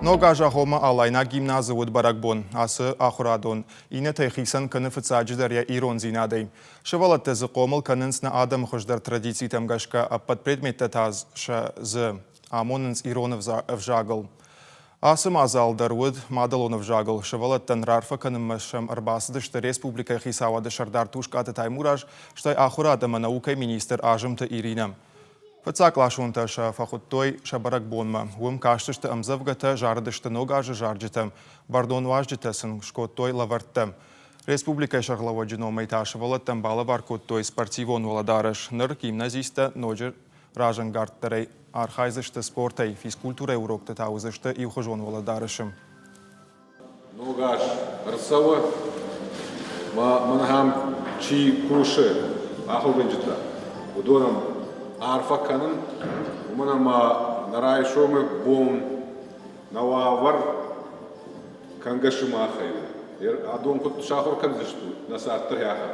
Ног азы агъоммӕ Алайнаг гимназы уыд бӕрӕгбон. Ацы ахуырадон иннӕтӕй хицӕн кӕны фыццаджыдӕр йӕ ирондзинадӕй. Сывӕллӕттӕ дзы хъомыл кӕнынц нӕ адӕмы хуыздӕр традицитӕм гӕсгӕ, ӕппӕт предметтӕ та сӕ дзы амонынц ирон ӕвзагыл. Ацы мадзал дӕр уыд мадӕлон ӕвзагыл. Сывӕллӕттӕн раарфӕ кӕнынмӕ сӕм ӕрбацыдысты республикӕйы хицауады сӕрдар Тускъаты Таймураз, стӕй ахуырад ӕмӕ наукӕйы министр Азымты Иринӕ. Фыццагкъласонтӕ сӕ фӕхуыдтой сӕ бӕрӕгбонмӕ. Уым кастысты ӕмдзӕвгӕтӕ, зарыдысты Ног азы зарджытӕ, бӕрнон уазджытӕ сын скодтой лӕвӕрттӕ. Республикӕйы сӕргълӕууӕджы номӕй та сывӕллӕттӕн балӕвар кодтой спортивон уӕлӕдарӕс. Ныр гимназисттӕ ноджы разӕнгарддӕрӕй архайдзысты спортӕй, физкультурӕйы уроктӕ та уыдзысты иухуызон уӕлӕдарӕсы. Ног аз ӕрцӕуы, ма мӕн ахӕм чи кусы, ахуыргӕнджытӕ, уыдонӕн арфӕ кӕнын, уымӕн ӕмӕ нӕ райсомы бон нӕ уавӕр кӕнгӕ сымахӕй у. Адон куыд сахуыр кӕндзыстут, нӕ цард дӕр ахӕм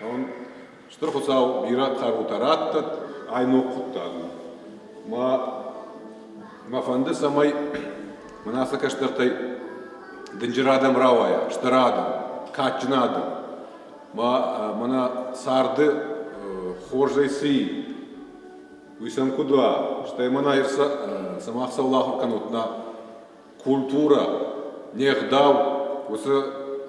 уыдзӕн. Стыр Хуыцау бирӕ хъарутӕ раттӕд, ай ног хъуыддаг у. Мӕ, мӕ фӕнды, цӕмӕй мын ацы кӕстӕртӕй дынджыр адӕм рауайа, стыр адӕм, кадджын адӕм. Мӕ, мӕнӕ царды хорзӕй цы и, уый сӕм куыд уа, стӕй мӕнӕ сымах цӕуыл ахуыр кӕнут нӕ культурӕ, не гъдау, уыцы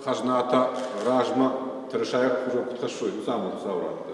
хӕзнатӕ размӕ тырысайы хуызӕн куыд хӕссой, уыцы амонд Хуыцау радта.